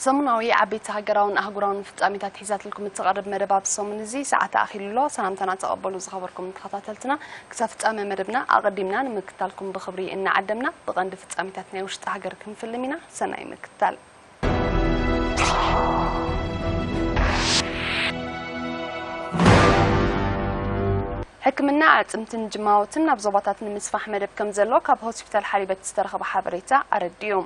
ሰሙናዊ ዓበይቲ ሃገራውን ኣህጉራውን ፍጻሜታት ሒዛትልኩም እትቐርብ መደብ ኣብ ሰሙን እዚ ሰዓት ኣኺሉ ኣሎ። ሰላምታና ተቐበሉ ዝኸበርኩም ተኸታተልትና። ክሳብ ፍጻመ መደብና ኣቐዲምና ንምክታልኩም ብኽብሪ እናዓደምና፣ ብቐንዲ ፍጻሜታት ናይ ውሽጢ ሃገር ክንፍልም ኢና። ሰናይ ምክታል። ሕክምና ኣዕጽምትን ጅማውትን ናብ ዞባታት ንምስፋሕ መደብ ከም ዘሎ ካብ ሆስፒታል ሓሊበት ዝተረኸበ ሓበሬታ ኣረዲኡ።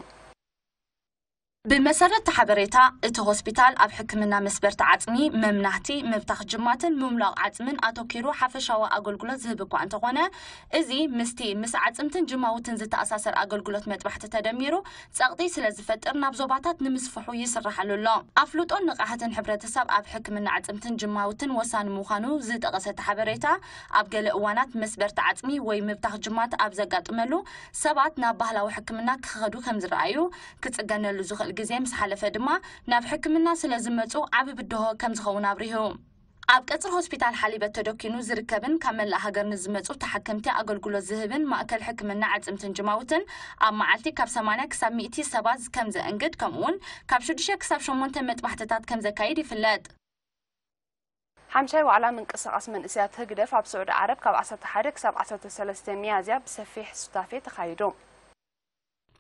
ብመሰረት እቲ ሓበሬታ፣ እቲ ሆስፒታል ኣብ ሕክምና መስበርቲ ዓጽሚ፣ መምናህቲ፣ ምብታኽ ጅማትን ምምላቕ ዓጽምን ኣተኲሩ ሓፈሻዊ ኣገልግሎት ዝህብ እኳ እንተኾነ፣ እዚ ምስቲ ምስ ኣዕጽምትን ጅማውትን ዝተኣሳሰር ኣገልግሎት መጥባሕቲ ተደሚሩ ጸቕጢ ስለ ዝፈጥር ናብ ዞባታት ንምስፍሑ ይስራሓሉ ኣሎ። ኣፍልጦን ንቕሓትን ሕብረተሰብ ኣብ ሕክምና ኣዕጽምትን ጅማውትን ወሳኒ ምዃኑ ዝጠቐሰ እቲ ሓበሬታ፣ ኣብ ገለ እዋናት መስበርቲ ዓጽሚ ወይ ምብታኽ ጅማት ኣብ ዘጋጥመሉ ሰባት ናብ ባህላዊ ሕክምና ክኸዱ ከም ዝረኣዩ፣ ክጽገነሉ ዝኽእል ግዜ ምስ ሓለፈ ድማ ናብ ሕክምና ስለ ዝመጹ ዓቢ ብድሆ ከም ዝኸውን ኣብሪሁ። ኣብ ቀጽሪ ሆስፒታል ሓሊበት ተደኪኑ ዝርከብን ካብ መላእ ሃገር ንዝመጹ ተሓከምቲ ኣገልግሎት ዝህብን ማእከል ሕክምና ኣዕጽምትን ጅማውትን ኣብ መዓልቲ ካብ ሰማንያ ክሳብ ሚእቲ ሰባት ከም ዘእንግድ፣ ከምኡውን ካብ ሽዱሽተ ክሳብ ሸሞንተ መጥባሕትታት ከም ዘካይድ ይፍለጥ። ሓምሻይ ዋዕላ ምንቅስቓስ መንእሰያት ህግደፍ ኣብ ስዑዲ ዓረብ ካብ ዓሰርተ ሓደ ክሳብ ዓሰርተ ሰለስተ ሚያዝያ ብሰፊሕ ሱታፌ ተኻይዱ።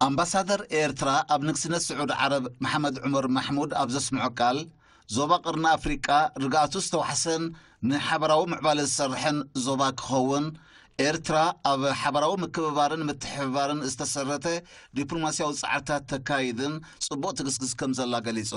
ኣምባሳደር ኤርትራ ኣብ ንግስነት ስዑዲ ዓረብ መሓመድ ዑመር ማሕሙድ ኣብ ዘስምዖ ቃል፣ ዞባ ቀርኒ ኣፍሪቃ ርግኣቱ ዝተዋሕሰን ንሓበራዊ ምዕባለ ዝሰርሕን ዞባ ክኸውን፣ ኤርትራ ኣብ ሓበራዊ ምክብባርን ምትሕብባርን ዝተሰረተ ዲፕሎማስያዊ ጻዕርታት ተካይድን ጽቡቕ ትግስግስ ከም ዘላ ገሊጹ።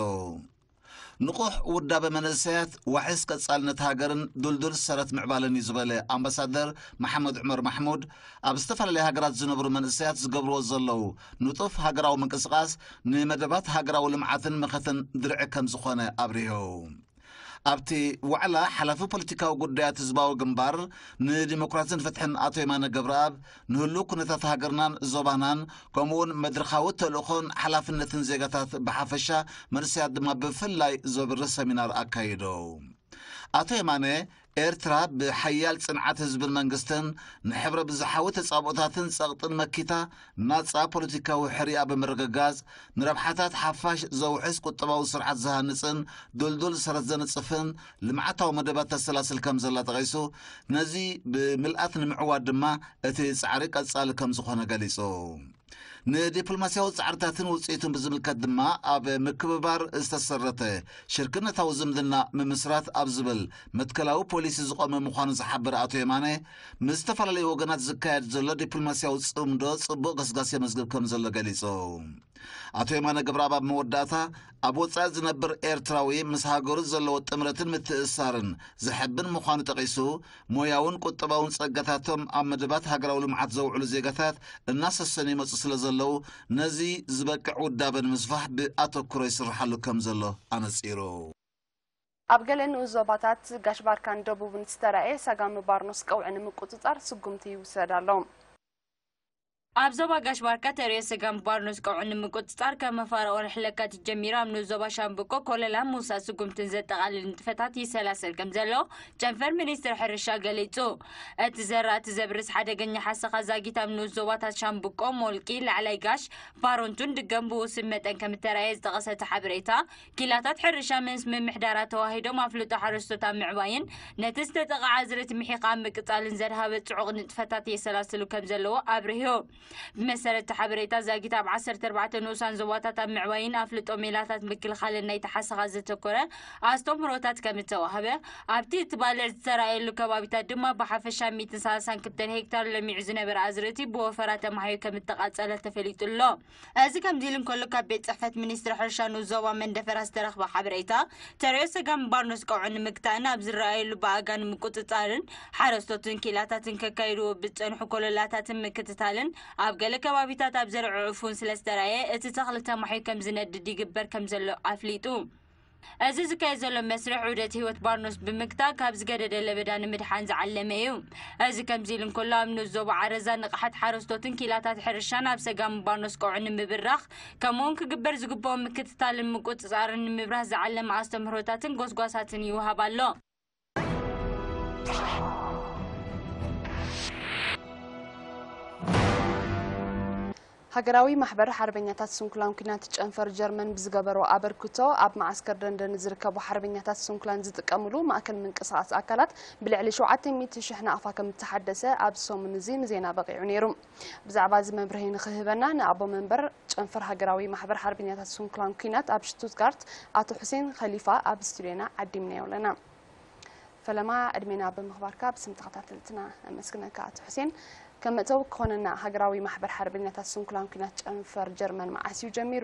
ንቑሕ ውዳበ መንእሰያት፣ ዋሕስ ቀጻልነት ሃገርን ድልዱል ሰረት ምዕባለን እዩ ዝበለ ኣምባሳደር መሓመድ ዑመር ማሕሙድ፣ ኣብ ዝተፈላለያ ሃገራት ዝነብሩ መንእሰያት ዝገብርዎ ዘለዉ ንጡፍ ሃገራዊ ምንቅስቓስ ንመደባት ሃገራዊ ልምዓትን መኸተን ድርዒ ከም ዝኾነ ኣብሪሁ። ኣብቲ ዋዕላ ሓላፊ ፖለቲካዊ ጉዳያት ህዝባዊ ግንባር ንዲሞክራሲን ፍትሕን ኣቶ የማነ ገብረኣብ፣ ንህሉው ኩነታት ሃገርናን ዞባናን፣ ከምኡውን መድረኻዊ ተልእኾን ሓላፍነትን ዜጋታት ብሓፈሻ፣ መንእሰያት ድማ ብፍላይ ዘብርህ ሰሚናር ኣካይዱ። ኣቶ የማነ፣ ኤርትራ ብሓያል ጽንዓት ህዝብን መንግስትን፣ ንሕብረ ብዝሓዊ ተጻብኦታትን ጸቕጥን መኪታ፣ ናጻ ፖለቲካዊ ሕርያ ብምርግጋጽ፣ ንረብሓታት ሓፋሽ ዘውሕስ ቁጠባዊ ስርዓት ዝሃንጽን ድልዱል ሰረት ዘንጽፍን ልምዓታዊ መደባት ተሰላስል ከም ዘላ ጠቒሱ፣ ነዚ ብምልኣት ንምዕዋት ድማ እቲ ጻዕሪ ቀጻሊ ከም ዝኾነ ገሊጹ። ንዲፕሎማስያዊ ጻዕርታትን ውጽኢቱን ብዝምልከት ድማ፣ ኣብ ምክብባር ዝተሰረተ ሽርክነታዊ ዝምድና ምምስራት ኣብ ዝብል መትከላዊ ፖሊሲ ዝቖመ ምዃኑ ዝሓበረ ኣቶ የማነ፣ ምስ ዝተፈላለዩ ወገናት ዝካየድ ዘሎ ዲፕሎማስያዊ ጽምዶ ጽቡቕ ገስጋስ የመዝግብ ከም ዘሎ ገሊጹ። ኣቶ የማነ ገብረኣብ ኣብ መወዳእታ፣ ኣብ ወጻኢ ዝነብር ኤርትራዊ ምስ ሃገሩ ዘለዎ ጥምረትን ምትእስሳርን ዘሐብን ምዃኑ ጠቒሱ፣ ሞያውን ቁጠባውን ጸጋታቶም ኣብ መደባት ሃገራዊ ልምዓት ዘውዕሉ ዜጋታት እናሰሰኑ ይመጹ ስለ ዘለዉ፣ ነዚ ዝበቅዕ ውዳበ ንምስፋሕ ብኣተኩሮ ይስርሓሉ ከም ዘሎ ኣነጺሩ። ኣብ ገለ ንኡስ ዞባታት ጋሽ ባርካን ደቡብን ዝተራእየ ሰጋሚ ባርኖስ ቀውዒ ንምቁጽጻር ስጉምቲ ይውሰድ ኣሎ። ኣብ ዞባ ጋሽ ባርካ ተርእዮ ሰጋሚ ባርኖስ ቀውዒ ንምቁጽጻር ካብ መፋርቕ ወርሒ ለካቲት ጀሚሩ ኣብ ንኡስ ዞባ ሻምብቆ ኮለላን ምውሳድ ስጉምትን ዘጠቓልል ንጥፈታት ይሰላሰል ከም ዘሎ ጨንፈር ሚኒስትሪ ሕርሻ ገሊጹ። እቲ ዘራእቲ ዘብርስ ሓደገኛ ሓሰኻ ዛጊት ኣብ ንኡስ ዞባታት ሻምብቆ፣ ሞልቂ፣ ላዕላይ ጋሽ፣ ባሮንቱን ድገም ብውሱን መጠን ከም እተራእየ ዝጠቐሰ እቲ ሓበሬታ፣ ኪላታት ሕርሻ ምስ ምምሕዳራት ተዋሂዶም ኣፍልጦ ሓረስቶት ኣብ ምዕባይን ነቲ ዝተጠቕዐ ኣዝርእቲ ምሒኻ ኣብ ምቅጻልን ዘድሃበ ጽዑቕ ንጥፈታት የሰላስሉ ከም ዘለዉ ኣብሪሁ። ብመሰረት እቲ ሓበሬታ፣ ዛጊት ኣብ ዓሰርተ ኣርባዕተ ንኡሳን ዞባታት ኣብ ምዕባይን ኣፍልጦ ሜላታት ምክልኻልን ናይቲ ሓሰኻ ዘተኮረ ኣስተምህሮታት ከም እተዋህበ፣ ኣብቲ እቲ ባልዕ ዝተራእየሉ ከባቢታት ድማ ብሓፈሻ ሚእትን ሰላሳን ክልተን ሄክታር ለሚዑ ዝነበረ ኣዝርእቲ ብወፈራ ተማሕዩ ከም እተቓጸለ ተፈሊጡ ኣሎ። እዚ ከምዚ ኢሉ እንከሎ፣ ካብ ቤት ጽሕፈት ሚኒስትሪ ሕርሻ ንኡስ ዞባ መንደፈራ ዝተረኽበ ሓበሬታ፣ ተርእዮ ሰጋም ባርኖስ ቀውዒ ንምግታእን ኣብ ዝረኣየሉ ብኣጋ ንምቁጽጻርን ሓረስቶትን ኪላታትን ከካይድዎ ብዝጸንሑ ኮለላታትን ምክትታልን ኣብ ገለ ከባቢታት ኣብ ዘርዕዑ ፉን ስለ ዝተራእየ፣ እቲ ተኽሊ ተማሕዩ ከም ዝነድድ ይግበር ከም ዘሎ ኣፍሊጡ። እዚ ዝካየድ ዘሎ መስርሕ ዑደት ህይወት ባርኖስ ብምግታእ ካብ ዝገደደ ለበዳ ንምድሓን ዝዓለመ እዩ። እዚ ከምዚ ኢሉ እንከሎ፣ ኣብ ንኡስ ዞባ ዓረዛ ንቕሓት ሓረስቶትን ኪላታት ሕርሻን ኣብ ሰጋም ባርኖስ ቀውዒ ንምብራኽ፣ ከምኡውን ክግበር ዝግብኦ ምክትታልን ምቁጽጻርን ንምብራህ ዝዓለመ ኣስተምህሮታትን ጎስጓሳትን ይወሃብ ኣሎ። ሃገራዊ ማሕበር ሓርበኛታት ስንኩላን ኲናት ጨንፈር ጀርመን ብዝገበሮ ኣበርክቶ፣ ኣብ መዓስከር ደንደን ዝርከቡ ሓርበኛታት ስንኩላን ዝጥቀምሉ ማእከል ምንቅስቓስ ኣካላት ብልዕሊ ሸውዓተ ሚእቲ ሽሕ ናቕፋ ከም እተሓደሰ ኣብዚ ሰሙን እዚ ንዜና በቒዑ ነይሩ። ብዛዕባ እዚ መብርሂ ንኽህበና ንኣቦ መንበር ጨንፈር ሃገራዊ ማሕበር ሓርበኛታት ስንኩላን ኲናት ኣብ ሽቱትጋርት ኣቶ ሑሴን ኸሊፋ ኣብ ስቱድዮና ዓዲምናዮ ኣለና። ፈለማ ዕድሜና ብምኽባርካ ብስም ተኸታተልትና ኣመስግነካ ኣቶ ሑሴን። ከም መእተዊ ክኾነና ሃገራዊ ማሕበር ሓርበኛታት ስንኩላን ኲናት ጨንፈር ጀርመን መዓስ እዩ ጀሚሩ?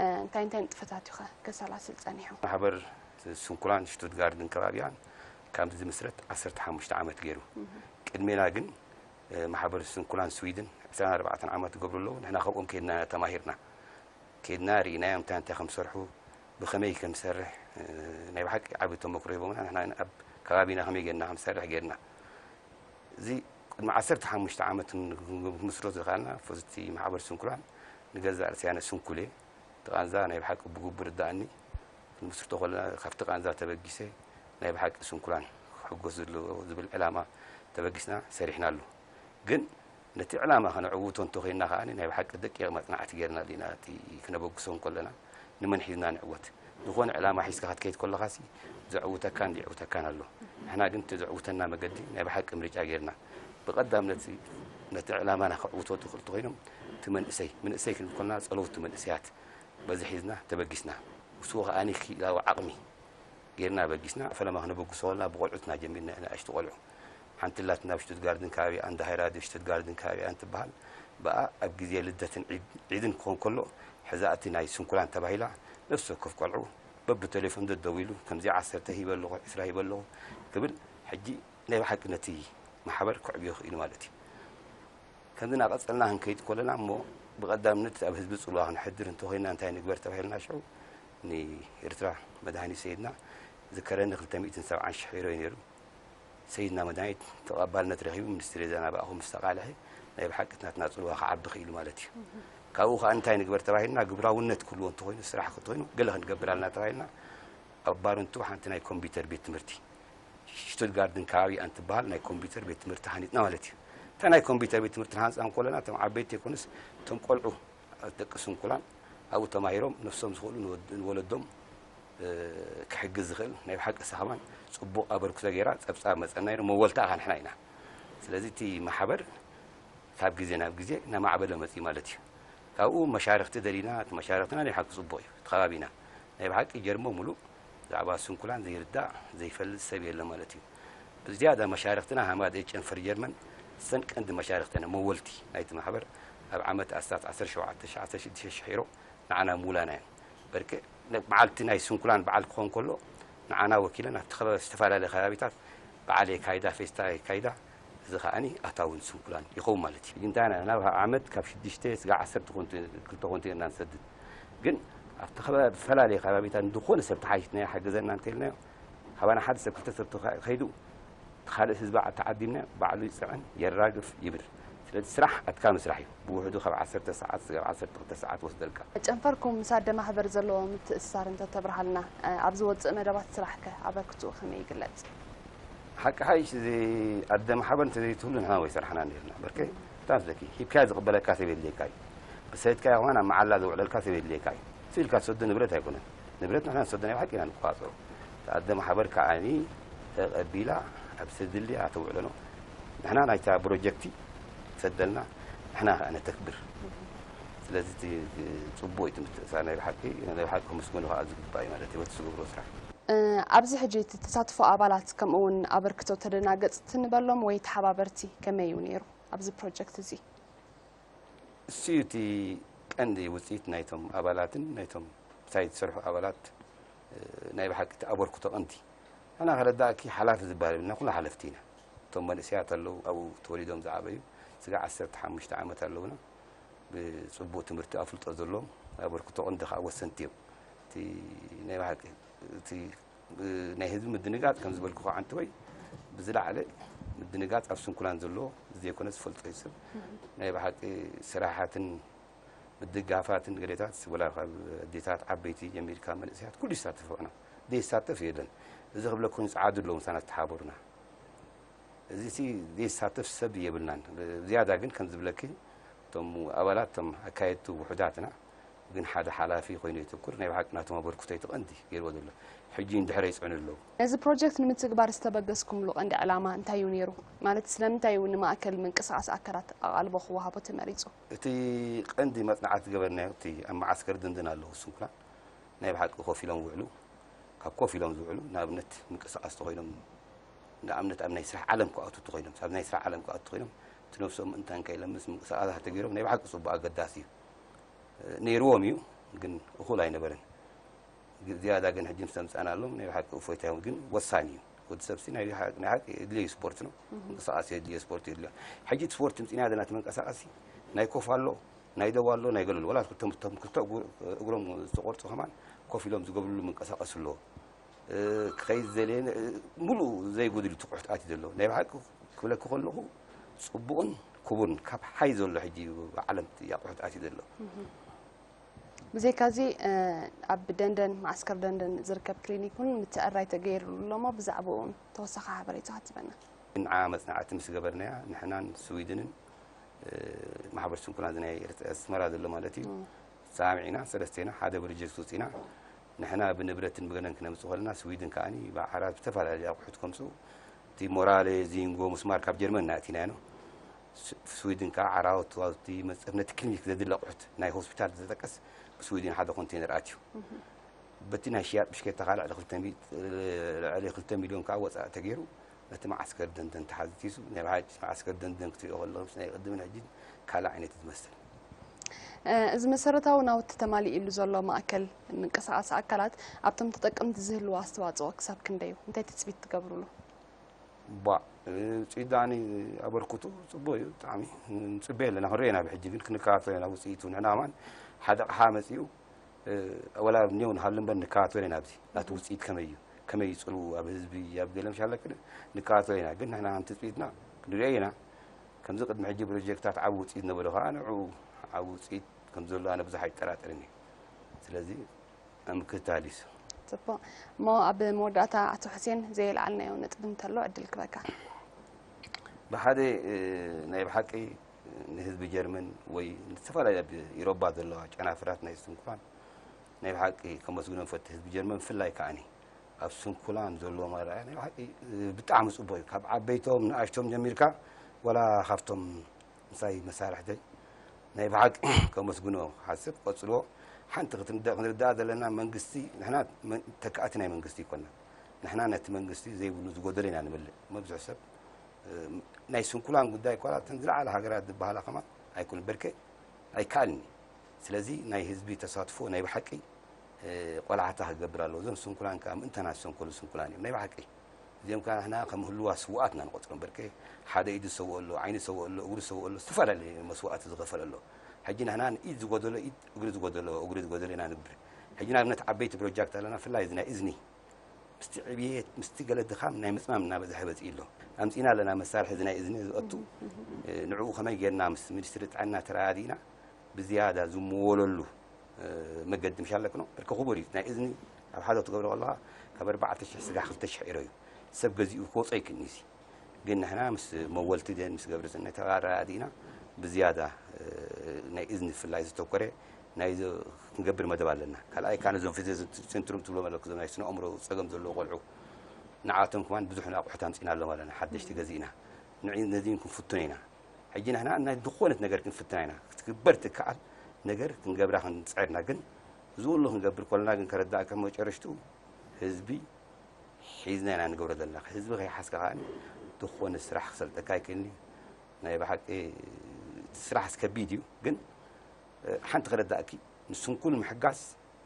እ፣ እንታይ እንታይ ንጥፈታት እዩ ኸ ከሰላስል ጸኒሑ? ማሕበር ስንኩላን ሽቱትጋርድን ከባቢኣን ካብ ዝምስረት ዓሰርተ ሓሙሽተ ዓመት ገይሩ። ቅድሜና ግን፣ እ፣ ማሕበር ስንኩላን ስዊድን ዕስራን ኣርባዕተን ዓመት ዝገብሩ ኣለዉ። ንሕና ካብኦም ከይድና ተማሂርና። ከይድና ርኢናዮም እንታይ እንታይ ከም ዝሰርሑ፣ ብኸመይ ከም ዝሰርሕ፣ እ፣ ናይ ብሓቂ ዓቢ ተመክሮ ሂቦምና። ንሕና ኣብ ከባቢና ከመይ ጌርና ከም ዝሰርሕ ጌርና። እዚ ቅድሚ ዓሰርተ ሓሙሽተ ዓመት ን-፣ ክንምስርቶ ዝኸኣልና፣ ፈ-፣ እቲ ማሕበር ስንኩላን ንገዛእ ርእሰይ ኣነ ስንኩል እየ። እቲ ቃንዛ ናይ ብሓቂ ብግቡእ ርድኣኒ። ክንምስርቶ ከለና ካብቲ ቃንዛ ተበጊሰ ናይ ብሓቂ ስንኩላን ክሕጎስ ዘለዎ ዝብል ዕላማ ተበጊስና ሰሪሕናሉ። ግን ነቲ ዕላማ ከነዕውቶ እንተኾይንና ከኣ ናይ ብሓቂ ደቂቕ መጽናዕቲ ጌርናሉ ኢና። እቲ ክነበግሶ እንከለና ንመን ሒዝና ንዕወት? ዝኾነ ዕላማ ሒዝካ ክትከይድ ከለኻሲ ዘዕውተካን ዘየዕውተካን ኣሎ። ንሕና ግን እቲ ዘዕውተና መገዲ ናይ ብሓቂ ምርጫ ጌርና። ብቐዳምነት ነቲ ዕላማና ከዕውቶ ትኽእል እንተኾይኖም እቲ መንእሰይ፣ መንእሰይ ክንብል ከለና ጸለውቲ መንእሰያት በዚ ሒዝና ተበጊስና። ንሱ ከኣ ክኢላዊ ዓቕሚ ጌርና በጊስና። ፈለማ ክነበግሶ ከለና ብቆልዑትና ጀሚርና፣ ንኣሽቱ ቆልዑ። ሓንቲ ኣላትና ኣብ ሽቱትጋርድን ከባቢኣን፣ ደሃይ ራድዮ ሽቱትጋርድን ከባቢኣን ትበሃል። ብኣ ኣብ ግዜ ልደትን ዒድ-፣ ዒድን ክኾን ከሎ፣ ሕዛእቲ ናይ ስንኩላን ተባሂላ፣ ነፍሲ ወከፍ ቆልዑ በብቴሌፎን ደደዊሉ፣ ከምዚ ዓሰርተ ሂበ ኣለኹ፣ ዕስራ ሂበ ኣለኹ ክብል፣ ሕጂ ናይ ብሓቂ ነቲ ማሕበር ከዕብዮ ክኢሉ ማለት እዩ። ከምዚ እናቐጸልና ክንከይድ ከለና እሞ፣ ብቐዳምነት ኣብ ህዝቢ ጽልዋ ክነሕድር እንተኾይንና እንታይ ንግበር ተባሂልና ሽዑ፣ ንኤርትራ መድሃኒት ሰይድና ዝከረኒ ክልተ ሚእትን ሰብዓን ሽሕ ዩሮ እዩ ነይሩ። ሰይድና መድሃኒት ተቐባልነት ረኺቡ፣ ሚኒስትሪ ዜና ብኣኹም ምስ ተቓልሐ፣ ናይ ብሓቂ ናትና ጽልዋ ክዓቢ ክኢሉ ማለት እዩ። ካብኡ ከኣ እንታይ ንግበር ተባሂልና፣ ግብራውነት ክህልዎ እንተኾይኑ፣ ስራሕ እንተኾይኑ፣ ገለ ክንገብር ኣለና ተባሂልና፣ ኣብ ባረንቱ ሓንቲ ናይ ኮምፒውተር ቤት ትምህርቲ፣ ሽቱትጋርድን ከባቢኣን ትበሃል ናይ ኮምፒውተር ቤት ትምህርቲ ሃኒጽና ማለት እዩ። እታ ናይ ኮምፒውተር ቤት ትምህርቲ ንሃንጻ እንከለና፣ እቶም ዓበይቲ ኣይኮኑስ፣ እቶም ቆልዑ፣ ደቂ ስንኩላን ኣብኡ ተማሂሮም ነፍሶም ዝኽእሉ ንወድ-፣ ንወለዶም፣ እ፣ ክሕግዝ ዝኽእል ናይ ብሓቂ ሰኸማን ጽቡቕ ኣበርክቶ ገይራ ጸብጻብ መጸና ነይሩ። መወልታ ከኣ ንሕና ኢና። ስለዚ እቲ ማሕበር ካብ ግዜ ናብ ግዜ እናማዕበለ መጺኡ ማለት እዩ። ካብኡ መሻርኽቲ ደሊና፣ እቲ መሻርኽትና ናይ ብሓቂ ጽቡቕ እዩ። እቲ ከባቢና ናይ ብሓቂ ጀርሞ ሙሉእ ብዛዕባ ስንኩላን ዘይርዳእ፣ ዘይፈልጥ ሰብ የለን ማለት እዩ። ብዝያዳ መሻርኽትና ሃማደኤ ጨንፈር ጀርመን፣ እሰን ቀንዲ መሻርኽትና፣ መወልቲ ናይቲ ማሕበር፣ ኣብ ዓመት ኣስታት ዓሰርተ ሸውዓተ ሺሕ፣ ዓሰርተ ሽዱሽተ ሺሕ ዩሮ ንዓና ምውላና እየን። በርቀ መዓልቲ ናይ ስንኩላን በዓል ክኾን ከሎ፣ ንዓና ወኪለን ኣብቲ ከባቢ፣ ዝተፈላለየ ከባቢታት በዓል የካይዳ፣ ፌስታ የካይዳ። እዚ ከኣኒ ኣታዊ ንስንኩላን ይኸውን ማለት እዩ። ይንታና ናብ ዓመት ካብ ሽዱሽተ ስጋዕ ዓሰርተ ኮንቴ-፣ ክልተ ኮንቴነር ኢና ንሰድድ። ግን ኣብቲ ከባቢ፣ ዝተፈላለየ ከባቢታት ዝኾነ ሰብ ተሓይሽና ይሓግዘና እንተኢልናዮ፣ ካባና ሓደ ሰብ ክልተ ሰብ ተኸ-፣ ከይዱ፣ እቲ ካልእ ህዝቢ ተዓዲምና ባዕሉ ይጽዕን፣ የራግፍ፣ ይብር። ስለዚ ስራሕ ኣድካሚ ስራሕ እዩ። ብውሕዱ ካብ ዓሰርተ ሰዓት ስጋብ ዓሰርተ ክልተ ሰዓት ወስደልካ። ጨንፈርኩም ምስ ኣደ ማሕበር ዘለዎ ምትእስሳር እንተተብርሃልና፣ እ፣ ኣብ ዝወጽእ መደባት ስራሕከ ኣበርክትኡ ከመይ ይግለጽ? ሓቂ ሓይሽ፣ እዚ ኣደ ማሕበር እንተዘይትህሉ ንሕና ወይ ሰርሓና ነይርና። በርከ ብጣዕሚ ስለኪ ሂብካያ ዝቕበለካ ሰብ የድልየካ እዩ። ብሰይድካ ይኹን ኣብ መዓላ ዘውዕለልካ ሰብ የድልየካ እዩ። ስኢልካ ትሰዶ ንብረት ኣይኮነን። ንብረት ንሕና ንሰዶ ናይ ብሓቂ ኢና ንቆጻጸሮ። እታ ኣደ ማሕበር ከዓኒ ተቐቢላ ኣብ ሰድልያ ተውዕሎ ነው። ንሕና ናይታ ፕሮጀክቲ ትሰደልና፣ ንሕና ከኣ ነተግብር። ስለዚ እቲ ጽቡቕ እዩ እቲ ምትእስሳር ናይ ብሓቂ፣ ናይ ብሓቂ ክምስገኑ ከኣ ዝግባእ እዩ ማለት እዩ፣ በቲ ዝገብሮ ስራሕ። እ፣ ኣብዚ ሕጂ እቲ ተሳትፎ ኣባላት ከምኡ እውን ኣበርክቶ ተደናገጽቲ ንበሎም ወይ ተሓባበርቲ ከመይ እዩ ነይሩ ኣብዚ ፕሮጀክት እዚ? እሱ እዩ እቲ ቀንዲ ውጽኢት ናይቶም ኣባላትን ናይቶም ምሳይ ዝሰርሑ ኣባላት፣ እ፣ ናይ ብሓቂ እቲ ኣበርክቶ ቀንዲ። ንሕና ከረዳእኪ ሓላፊ ዝበሃል የብልና፣ ኩሉ ሓለፍቲ ኢና። እቶም መንእሰያት ኣለዉ፣ ኣብኡ ተወሊዶም ዝዓበዩ፣ ስጋዕ ዓሰርተ ሓሙሽተ ዓመት ኣለዉና። ብጽቡቕ ትምህርቲ ኣፍልጦ ዘለዎም፣ ኣበርክቶ ቀንዲ ከኣ ወሰንቲ እዮም። እቲ ናይ ብሓቂ እቲ ብ-፣ ናይ ህዝቢ ምድንጋጽ ከም ዝበልኩ ከዓ፣ ኣንተ ወይ ብዝለዓለ ምድንጋጽ ኣብ ስንኩላን ዘለዎ ዘይኮነ ዝፈልጦ እዩ ሰብ። ናይ ብሓቂ ስራሓትን ምድጋፋትን ገሌታት ወላ ካብ ኣዴታት ዓበይቲ ጀሚርካ መንእሰያት ኩሉ ይሳተፍ። ኾና ዘይሳተፍ የለን። እዚ ክብለኩም ጸዓዱ ኣለዉ ምሳና ዝተሓበሩና። እዚ ሲ ዘይሳተፍ ሰብ የብልናን። ዝያዳ ግን ከም ዝብለኪ እቶም ኣባላት እቶም ኣካየድቲ ውሑዳትና ግን ሓደ ሓላፊ ኮይኑ የተኩር ናይ ብሓቂ ናቶም ኣበርክቶ እቲ ቀንዲ ገይርዎ ዘሎ ሕጂ እንድሕር ይፅዕኑ ኣለዉ። ነዚ ፕሮጀክት ንምትግባር ዝተበገስኩምሉ ቀንዲ ዕላማ እንታይ እዩ ነይሩ? ማለት ስለምንታይ እዩ ንማእከል ምንቅስቃስ ኣካላት ኣቓልቦ ክወሃቦ ተመሪጹ? እቲ ቀንዲ መፅናዕቲ ዝገበርናዮ እቲ ኣብ መዓስከር ድንድን ኣለዉ ስንኩላን ናይ ብሓቂ ኮፍ ኢሎም ዝውዕሉ ካብ ኮፍ ኢሎም ዝውዕሉ ንኣብነት ምንቅስቃስ ተኮይኖም ንኣብነት ኣብ ናይ ስራሕ ዓለም ክኣቱ ተኮይኖም ኣብ ናይ ስራሕ ዓለም ክኣቱ ተኮይኖም እቲ ነብሶም እንታን ከይለምስ ምንቅስቃሳት ተገይሮም ናይ ብሓቂ ፅቡቅ ኣገዳሲ እዩ ነይርዎም እዩ ግን እኩል ኣይነበረን ዝያዳ ግን ሕጂ ምስ ተምፃእናሎም ናይ ብሓቂ እፎይታ ግን ወሳኒ እዩ ወዲ ሰብሲ ናይ ሓቂ የድልዮ ስፖርት ነው ምንቅስቃስ የድልዮ ስፖርት የድልዮ ሕጂ ስፖርት ምፅና ዘለና እቲ መንቀሳቀሲ ናይ ኮፍ ኣሎ ናይ ደው ኣሎ ናይ ገለሉ ወላ ክልቶም ክልተ እግሮም ዝተቆርፁ ከማን ኮፍ ኢሎም ዝገብርሉ ምንቀሳቀስ ኣለዎ ክኸይድ ዘልየ ሙሉእ ዘይጎድል ትቑሕት ኣትዩ ዘሎ ናይ ብሓቂ ክብለኪ ከለኹ ፅቡቕን ክቡርን ካብ ሓይ ዘሎ ሕጂ ዓለም ያቑሕት ኣትዩ ዘሎ ብዘይካዚ ኣብ ደንደን ማዓስከር ደንደን ዝርከብ ክሊኒክ እውን ምትዕራይ ተገይርሉ ኣሎ እሞ ብዛዕባኡ እውን ተወሳኺ ሓበሬታ ክትበና ንዓ መፅናዕቲ ምስ ገበርናያ ንሕናን ስዊድንን ማሕበር ስንኩላን ናይ ኣስመራ ዘሎ ማለት እዩ ተሰማሚዕና ሰለስቴና ሓደ ፕሮጀክት ውፂና ንሕና ብንብረትን ብገለን ክነምፅእ ከለና ስዊድን ከዓኒ ብዓራት ዝተፈላለዩ ኣቑሑት ከምፅኡ እቲ ሞራሌ ዚንጎ ምስማር ካብ ጀርመን እናእቲናዮ ስዊድን ከዓ ዓራወት ኣብቲ መፀር ነቲ ክሊኒክ ዘድሊ ኣቑሑት ናይ ሆስፒታል ዝጠቀስ ብስዊድን ሓደ ኮንቴነር ኣትዩ በቲ ናይ ሽያጥ ብሽኬታ ከዓ ልዕሊ ክልተ ሚልዮን ከዓ ወፃኢ ተገይሩ ነቲ መዓስከር ደንደን ተሓዚቲሱ ናይ ብሓቂ መዓስከር ደንደን ክትሪኦ ከለኹ ምስ ናይ ቅድምን ሕጂን ካልእ ዓይነት እዩ ዝመስል። እዚ መሰረታዊ ናውቲ ተማሊእሉ ዘሎ ማእከል ምንቅስቃስ ኣካላት ኣብቶም ተጠቀምቲ ዝህልዎ ኣስተዋፅኦ ክሳብ ክንደይ እዩ? እንታይ ትፅቢት ትገብሩሉ? ቧዕ ውፅኢት ደኣኒ ኣበርክቱ ፅቡቅ እዩ ብጣዕሚ ንፅበየ ኣለና ክንሪኦ ኢና ብሕጂ ግን ክንከታተሎ ኢና ውፅኢቱ ንሕና ከማን ሓደ ኣቕሓ መፂኡ ወላ እኒኦ ንሃሉ እምበር ንከታተሎ ኢና ኣብዚ ናቲ ውፅኢት ከመይ እዩ ከመይ ይፅልኡ ኣብ ህዝቢ ኣብ ገለ ምሻለክ ንከታተሎ ኢና ግን ንሕና ከም ትፅቢትና ክንሪኦ ኢና ከምዚ ቅድሚ ሕጂ ፕሮጀክታት ዓብ ውፅኢት ነበረ ከዓ ንዑ ዓብ ውፅኢት ከም ዘሎ ኣነ ብዙሕ ኣይጠራጠርን እዩ ስለዚ ምክታል እዩ። ፅቡቕ እሞ ኣብ መወዳእታ ኣቶ ሕሴን ዘየልዓልናዮ ነጥቢ እንተሎ ዕድል ክበካ። ብሓደ ናይ ብሓቂ ንህዝቢ ጀርመን ወይ ዝተፈላለዩ ኣብ ኢሮባ ዘለዋ ጨናፍራት ናይ ስንኩላን ናይ ብሓቂ ከመስግኖም ፈቲ ህዝቢ ጀርመን ብፍላይ ከዓኒ ኣብ ስንኩላን ዘለዎም ኣረኣያ ናይ ብሓቂ ብጣዕሚ ፅቡቅ እዩ ካብ ዓበይቶም ንኣሽቶም ጀሚርካ ወላ ካብቶም ምሳይ መሳርሕተይ ናይ ብሓቂ ከመስግኖ ክሓስብ ቀፅልዎ ሓንቲ ክንርዳእ ዘለና መንግስቲ ንሕና ተካእቲ ናይ መንግስቲ ይኮና ንሕና ነቲ መንግስቲ ዘይብሉ ዝጎደለ ኢና ንመልእ መብዝሑ ሰብ ናይ ስንኩላን ጉዳይ ኳላ ተን ዝለዓለ ሃገራት ዝበሃላ ከማ ኣይኮነ በርከ ኣይከኣልን ስለዚ ናይ ህዝቢ ተሳትፎ ናይ ብሓቂ ቆላሕታ ክገብር ኣለዎ እዞም ስንኩላን ከዓ ምእንታና ዝሰንከሉ ስንኩላን እዮም ናይ ብሓቂ እዚኦም ከዓ ንሕና ከም ህልዋ ስውኣት ኢና ንቆፅሮም በርከ ሓደ ኢዱ ዝሰውኦ ኣሎ ዓይኒ ዝሰውኦ ኣሎ እግሩ ዝሰውኦ ኣሎ ዝተፈላለየ መስዋእቲ ዝኸፈለ ኣሎ ሕጂ ንሕና ንኢድ ዝጎደሎ ኢድ እግሪ ዝጎደሎ እግሪ ዝጎደሎ ኢና ንብር ሕጂ ንኣብነት ዓበይቲ ፕሮጃክት ኣለና ፍላይ እዚ ናይ እዝኒ ምስቲ ዕብየት ምስቲ ገለ ድኻም ናይ ምፅማም እናበዝሐ በፂኡ ኣሎ ኣምፂና ኣለና መሳርሒ እዚ ናይ እዝኒ ዝኣቱ ንዕኡ ከመይ ጌርና ምስ ሚኒስትሪ ጥዕና ተረዳዲእና ብዝያዳ ዝምወለሉ መገዲ ምሽ ኣለክኖ ብርኪ ክቡር እዩ ናይ እዝኒ ኣብ ሓደ ክትገብሮ ከለካ ካብ ኣርባዕተ ሽሕ ስጋ ክልተ ሽሕ ኢሮ እዩ ሰብ ገዚኡ ክወፆ ይክኒ እዚ ግን ንሕና ምስ መወልቲ ደን ምስ ገብሪ ስነ ተራዳዲእና ብዝያዳ ናይ እዝኒ ፍላይ ዝተኮረ ናይ ክንገብር መደብ ኣለና ካልኣይ ካ ነዞም ፊዚዮ ሴንትሩም ትብሎ መለክ ዞም ናይ ስነ ኣእምሮ ፀገም ዘለዎ ቆልዑ ንዓቶም ከማን ብዙሕ ኣቑሑት ኣምፂና ኣለዎም ኣለና ሓደሽቲ ገዚእና ንዒ ነዚን ክንፍቱን ኢና ሕጂ ንሕና ናይ ዝኾነት ነገር ክንፍትና ኢና ክትግበር ትከኣል ነገር ክንገብራ ክንፅዕርና ግን እዚ ኩሉ ክንገብር ከለና ግን ከረዳእካ መጨረሽቱ ህዝቢ ሒዝና ኢና ንገብሮ ዘለና ህዝቢ ከይሓዝካ ከዓ ዝኾነ ስራሕ ክሰልጠካ ኣይክእልን እዩ ናይ ብሓቂ ስራሕ ከቢድ እዩ ግን ሓንቲ ከረዳእኪ ንስንኩል ምሕጋስ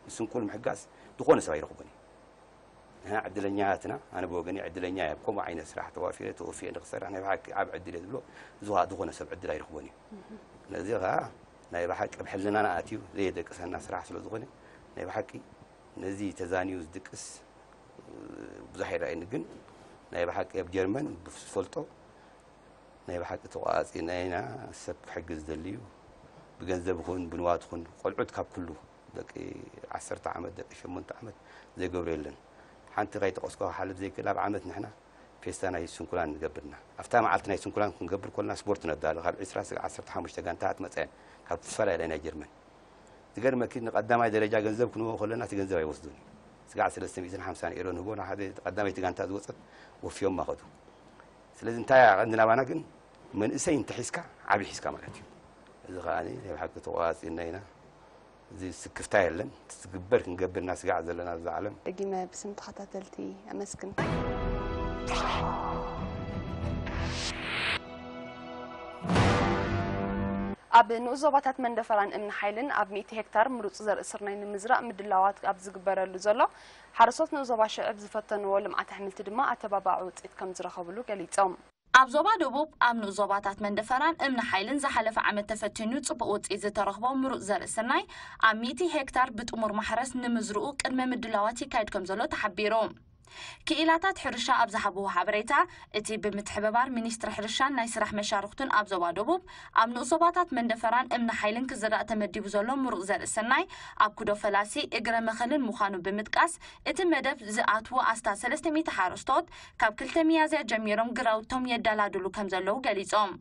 ንስንኩል ምሕጋስ ዝኾነ ሰብ ኣይረኽቦን እዩ ንሕና ዕድለኛትና ኣነ ብወገኒ ዕድለኛ እየ ከምኡ ዓይነት ስራሕ ተዋፊረ ተወፊየ ንክሰርሕ ናይ ብሓቂ ዓብ ዕድል እየ ዝብሎ እዚ ከዓ ዝኾነ ሰብ ዕድል ኣይረኽቦን እዩ ነዚ ከዓ ናይ ብሓቂ ኣብ ሕልናና ኣትዩ ዘየደቅሰና ስራሕ ስለ ዝኾነ ናይ ብሓቂ ነዚ ተዛንዩ ዝድቅስ ብዙሕ ይረኣየኒ ግን ናይ ብሓቂ ኣብ ጀርመን ብዝፈልጦ ናይ ብሓቂ ተቋፂ ናይና ሰብ ክሕግዝ ዝደሊ እዩ ብገንዘብ ይኹን ብንዋት ይኹን ቆልዑት ካብ ኩሉ ደቂ ዓሰርተ ዓመት ደቂ ሸሞንተ ዓመት ዘይገብሮ የለን ሓንቲ ከይጠቀስኩ ክሓልፍ ዘይክእል ኣብ ዓመት ንሕና ፌስታ ናይ ስንኩላን ንገብርና ኣብታ መዓልቲ ናይ ስንኩላን ክንገብር ኮልና ስፖርት ነዳሉ ካብ ዕስራ ስጋዕ ዓሰርተ ሓሙሽተ ጋንታት መፀን ካብ ዝተፈላለያ ናይ ጀርመን ዝገርመኪ ንቀዳማይ ደረጃ ገንዘብ ክንቦ ከለና እቲ ገንዘብ ኣይወስዱን እዩ ስጋዕ ሰለስተ ሚእትን ሓምሳን ኤሮ ንህቦ ንሓደ ቀዳመይቲ ጋንታ ዝወፀት ወፍዮም ማኸዱ ስለዚ እንታይ ቀንዲ ናባና ግን መንእሰይ እንተሒዝካ ዓብዪ ሒዝካ ማለት እዩ እዚ ከዓ ናይ ብሓቂ ተቆፃፂና ኢና እዚ ስክፍታ የለን ትግበር ክንገብር እናስጋዕ ዘለና ኣብዚ ዓለም ደጊመ ብስም ተኸታተልቲ ኣመስግን። ኣብ ንኡስ ዞባታት መንደፈራን እምኒ ሓይልን ኣብ ሚእቲ ሄክታር ምሩፅ ዘርኢ ስርናይ ንምዝራእ ምድላዋት ኣብ ዝግበረሉ ዘሎ ሓረስቶት ንኡስ ዞባ ሽዕብ ዝፈተንዎ ልምዓት ኣሕምልቲ ድማ ኣተባባዒ ውፅኢት ከም ዝረኸብሉ ገሊፆም። ኣብ ዞባ ደቡብ ኣብ ንኡስ ዞባታት መንደፈራን እምኒ ሓይልን ዝሓለፈ ዓመት ተፈቲኑ ፅቡቕ ውፅኢት ዝተረኽቦ ምሩፅ ዘርኢ ስርናይ ኣብ ሚእቲ ሄክታር ብጥሙር ማሕረስ ንምዝርኡ ቅድመ ምድላዋት ይካየድ ከምዘሎ ተሓቢሩ። ክኢላታት ሕርሻ ኣብ ዝሃብዎ ሓበሬታ፣ እቲ ብምትሕብባር ሚኒስትሪ ሕርሻን ናይ ስራሕ መሻርኽቱን ኣብ ዞባ ደቡብ ኣብ ንኡስ ዞባታት መንደፈራን እምኒ ሓይልን ክዝራእ ተመዲቡ ዘሎ ምሩፅ ዘርኢ ስርናይ ኣብ ኩዶ ፈላሲ እግረ መኸልን ምዃኑ ብምጥቃስ፣ እቲ መደብ ዝኣትዉ ኣስታት ሰለስተ ሚእቲ ሓረስቶት ካብ ክልተ ሚያዝያ ጀሚሮም ግራውቶም የደላድሉ ከምዘለዉ ገሊጾም።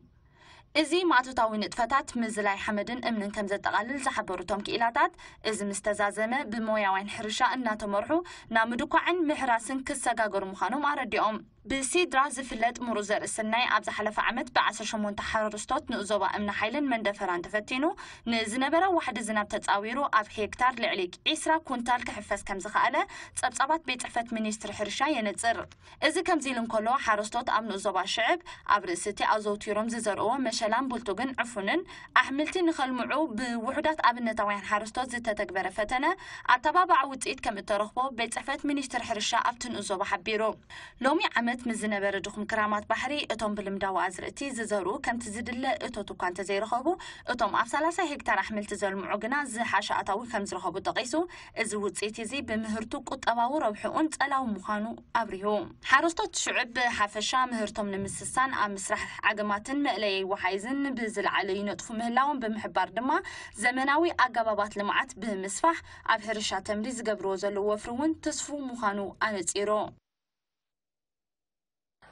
እዚ ማእቶታዊ ንጥፈታት ምዝላይ ሓመድን እምንን ከምዘጠቓልል ዝሓበሩ እቶም ክኢላታት፣ እዚ ምስተዛዘመ ብሞያውያን ሕርሻ እናተመርሑ ናብ ምድኳዕን ምሕራስን ክሰጋገሩ ምዃኖም ኣረዲኦም። ብሲድራ ዝፍለጥ ምሩፅ ዘርኢ ስርናይ ኣብ ዝሓለፈ ዓመት ብ ዓሰርተ ሸሞንተ ሓረስቶት ንኡስ ዞባ እምኒ ሓይልን መንደፈራን ተፈቲኑ ንዝነበረ ዋሕዲ ዝናብ ተፃዊሩ ኣብ ሄክታር ልዕሊ ዒስራ ኩንታል ክሕፈስ ከምዝኸኣለ ፀብፃባት ቤት ፅሕፈት ሚኒስትሪ ሕርሻ የነፅር። እዚ ከምዚ ኢሉ እንከሎ ሓረስቶት ኣብ ንኡስ ዞባ ሽዕብ ኣብ ርእሲ እቲ ኣዘውቲሮም ዝዘርእዎ መሸላን ቡልቱግን ዕፉንን ኣሕምልቲ ንኸልምዑ ብውሑዳት ኣብነታውያን ሓረስቶት ዝተተግበረ ፈተነ ኣተባባዒ ውፅኢት ከምእተረኽቦ ቤት ፅሕፈት ሚኒስትሪ ሕርሻ ኣብቲ ንኡስ ዞባ ሓቢሩ። ሎሚ ዓመት ምስ ዝነበረ ድኹም ክራማት ባሕሪ እቶም ብልምዳዊ ኣዝርእቲ ዝዘርኡ ከምቲ ዝድለ እቶት እኳ እንተዘይረኸቡ እቶም ኣብ ሰላሳ ሄክታር ኣሕምልቲ ዘልምዑ ግና ዝሓሸ ኣታዊ ከምዝረኸቡ ጠቒሱ እዚ ውፅኢት እዚ ብምህርቱ ቁጠባዊ ረብሕኡን ፀላዊ ምዃኑ ኣብሪሁ። ሓረስቶት ሽዑብ ብሓፈሻ ምህርቶም ንምስሳን ኣብ ምስራሕ ዓገማትን መእለየይ ወሓይዝን ብዝለዓለ ይነጥፉ ምህላዎም ብምሕባር ድማ ዘመናዊ ኣገባባት ልምዓት ብምስፋሕ ኣብ ሕርሻ ተምሪ ዝገብርዎ ዘለዉ ወፍሪ እውን ትስፉው ምዃኑ ኣነፂሩ።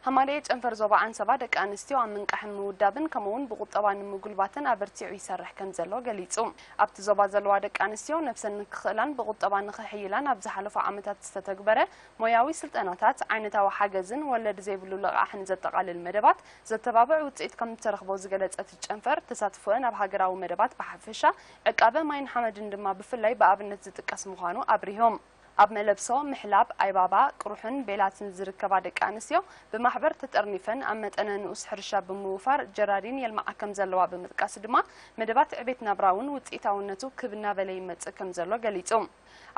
ሃማደኤ ጨንፈር ዞባ ዓንሰባ ደቂ ኣንስትዮ ኣብ ምንቃሕን ምውዳብን ከምኡ እውን ብቁጠባ ንምጉልባተን ኣበርቲዑ ይሰርሕ ከም ዘሎ ገሊጹ። ኣብቲ ዞባ ዘለዋ ደቂ ኣንስትዮ ነብሰን ንክኽእላን ብቁጠባ ንኽሕይላን ኣብ ዝሓለፉ ዓመታት ዝተተግበረ ሞያዊ ስልጠናታት፣ ዓይነታዊ ሓገዝን ወለድ ዘይብሉ ልቓሕን ዘጠቓልል መደባት ዘተባብዕ ውፅኢት ከም እተረኽቦ ዝገለጸ እቲ ጨንፈር፣ ተሳትፎአን ኣብ ሃገራዊ መደባት ብሓፈሻ፣ ዕቃበ ማይን ሓመድን ድማ ብፍላይ ብኣብነት ዝጥቀስ ምዃኑ ኣብሪሆም። ኣብ መለብሶ፣ ምሕላብ፣ ኣይባባ፣ ቅሩሕን ቤላትን ዝርከባ ደቂ ኣንስትዮ ብማሕበር ተጠርኒፈን ኣብ መጠነ ንኡስ ሕርሻ ብምውፋር ጀራዲን የልምዓ ከም ዘለዋ ብምጥቃስ ድማ መደባት ዕቤት ናብራ እውን ውፅኢታውነቱ ክብ እናበለ ይመፅእ ከም ዘሎ ገሊፁ።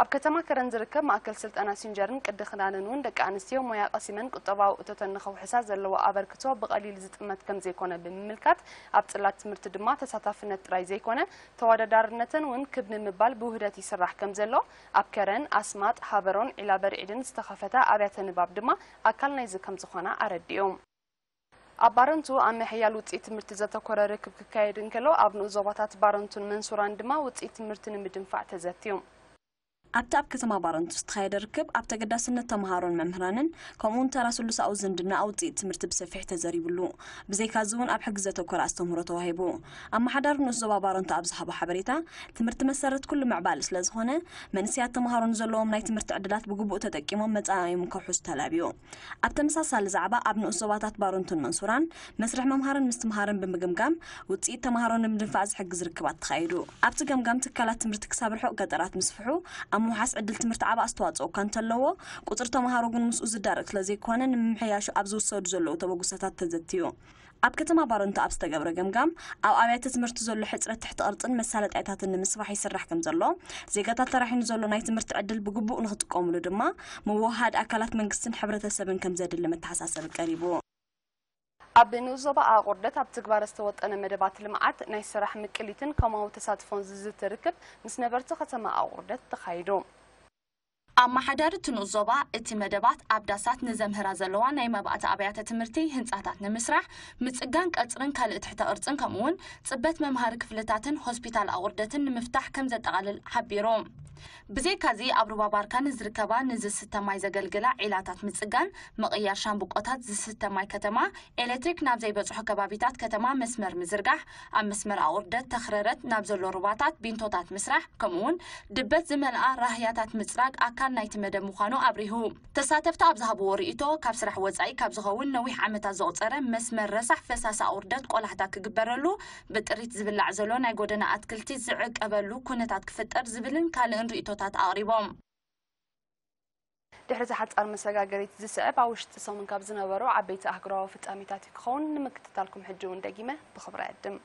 ኣብ ከተማ ከረን ዝርከብ ማእከል ስልጠና ሲንጀርን ቅዲ ክዳንን እውን ደቂ ኣንስትዮ ሞያ ቀሲመን ቁጠባዊ እቶተን ንኸውሕሳ ዘለዎ ኣበርክቶ ብቐሊል ዝጥመት ከም ዘይኮነ ብምምልካት ኣብ ፅላት ትምህርቲ ድማ ተሳታፍነት ጥራይ ዘይኮነ ተወዳዳርነተን እውን ክብ ንምባል ብውህደት ይስራሕ ከም ዘሎ ኣብ ከረን፣ ኣስማጥ፣ ሃበሮን ዒላ በርዒድን ዝተኸፈታ ኣብያተ ንባብ ድማ ኣካል ናይዚ ከም ዝኾና ኣረዲኡ። ኣብ ባረንቱ ኣብ ምሕያል ውፅኢት ትምህርቲ ዘተኮረ ርክብ ክካየድ እንከሎ፣ ኣብ ንኡስ ዞባታት ባረንቱን መንሱራን ድማ ውፅኢት ትምህርቲ ንምድንፋዕ ተዘትዩ። ኣብቲ ኣብ ከተማ ባረንቱ ዝተኻየደ ርክብ፣ ኣብ ተገዳስነት ተምሃሮን መምህራንን፣ ከምኡውን ተራ ስሉሳዊ ዝምድና ኣብ ውፅኢት ትምህርቲ ብሰፊሕ ተዘሪብሉ። ብዘይካዚ እውን ኣብ ሕጊ ዘተኮረ ኣስተምህሮ ተዋሂቡ። ኣመሓዳሪ ንኡስ ዞባ ባረንቱ ኣብ ዝሃቦ ሓበሬታ፣ ትምህርቲ መሰረት ኩሉ ምዕባለ ስለዝኾነ፣ መንእሰያት ተምሃሮ ንዘለዎም ናይ ትምህርቲ ዕድላት ብግቡእ ተጠቂሞም መፃኢኦም ከውሕሱ ተላብዩ። ኣብ ተመሳሳሊ ዛዕባ ኣብ ንኡስ ዞባታት ባረንቱን መንሱራን መስርሕ ምምሃርን ምስትምሃርን ብምግምጋም ውፅኢት ተምሃሮ ንምድንፋዕ ዝሕግዝ ርክባት ተኻይዱ። ኣብቲ ገምጋም ትካላት ትምህርቲ ክሳብ ርሑቕ ገጠራት ምስፍሑ ኣብ ምውሓስ ዕድል ትምህርቲ ዓቢ ኣስተዋፅኦ እኳ እንተለዎ ቁፅሪ ተምሃሮ ግን ምስኡ ዝዳረግ ስለዘይኮነ ንምምሕያሹ ኣብ ዝውሰዱ ዘለዉ ተበግሶታት ተዘትዩ። ኣብ ከተማ ባረንቱ ኣብ ዝተገብረ ገምጋም ኣብ ኣብያተ ትምህርቲ ዘሎ ሕፅረት ትሕቲ ቅርፅን መሳለጥያታትን ንምስፋሕ ይስራሕ ከምዘሎ፣ ዜጋታት ተራሒኑ ዘሎ ናይ ትምህርቲ ዕድል ብግቡእ ንኽጥቀምሉ ድማ ምውህሃድ ኣካላት መንግስትን ሕብረተሰብን ከምዘድሊ መተሓሳሰቢ ቀሪቡ። ኣብ ንኡስ ዞባ ኣቑርደት ኣብ ትግባረ ዝተወጠነ መደባት ልምዓት ናይ ስራሕ ምቅሊትን ከምኡ ተሳትፎን ዝዝቲ ርክብ ምስ ነበርቲ ከተማ ኣቑርደት ተኻይዱ። ኣመሓዳሪ እቲ ንኡስ ዞባ፣ እቲ መደባት ኣብ ዳሳት ንዘምህራ ዘለዋ ናይ መባእቲ ኣብያተ ትምህርቲ ህንጻታት ንምስራሕ፣ ምጽጋን ቀጽርን ካልእ ትሕተ ቅርጽን ከምኡውን ጽበት መምሃሪ ክፍልታትን ሆስፒታል ኣቑርደትን ንምፍታሕ ከም ዘጠቓልል ሓቢሩ። ብዘይካዚ ኣብ ሩባ ባርካ ንዝርከባ ንዝስተ ማይ ዘገልግላ ዒላታት ምጽጋን፣ ምቕያር ሻምብቆታት ዝስተ ማይ ከተማ፣ ኤሌክትሪክ ናብ ዘይበጽሖ ከባቢታት ከተማ መስመር ምዝርጋሕ፣ ኣብ መስመር ኣቑርደት ተኽረረት ናብ ዘሎ ሩባታት ቢንቶታት ምስራሕ፣ ከምኡውን ድበት ዝመልኣ ራህያታት ምጽራግ ኣካል ናይቲ መደብ ምዃኑ ኣብሪሁ። ተሳተፍቲ ኣብ ዝሃብዎ ርእይቶ፣ ካብ ስራሕ ወጻኢ ካብ ዝኸውን ነዊሕ ዓመታት ዘቑጸረ መስመር ረሳሕ ፈሳሲ ኣቑርደት ቆላሕታ ክግበረሉ፣ ብጥሪት ዝብላዕ ዘሎ ናይ ጎደና ኣትክልቲ ዝዕቀበሉ ኩነታት ክፍጠር ዝብልን ካልእን ርእይቶታት ኣቕሪቦም። ድሕሪ እዚ ሓጻር መሰጋገሪት ዝስዕብ ኣብ ውሽጢ ሰሙን ካብ ዝነበሩ ዓበይቲ ኣህጉራዊ ፍጻሜታት እዩ ክኸውን። ንምክትታልኩም ሕጂ እውን ደጊመ ብኽብሪ እዕድም።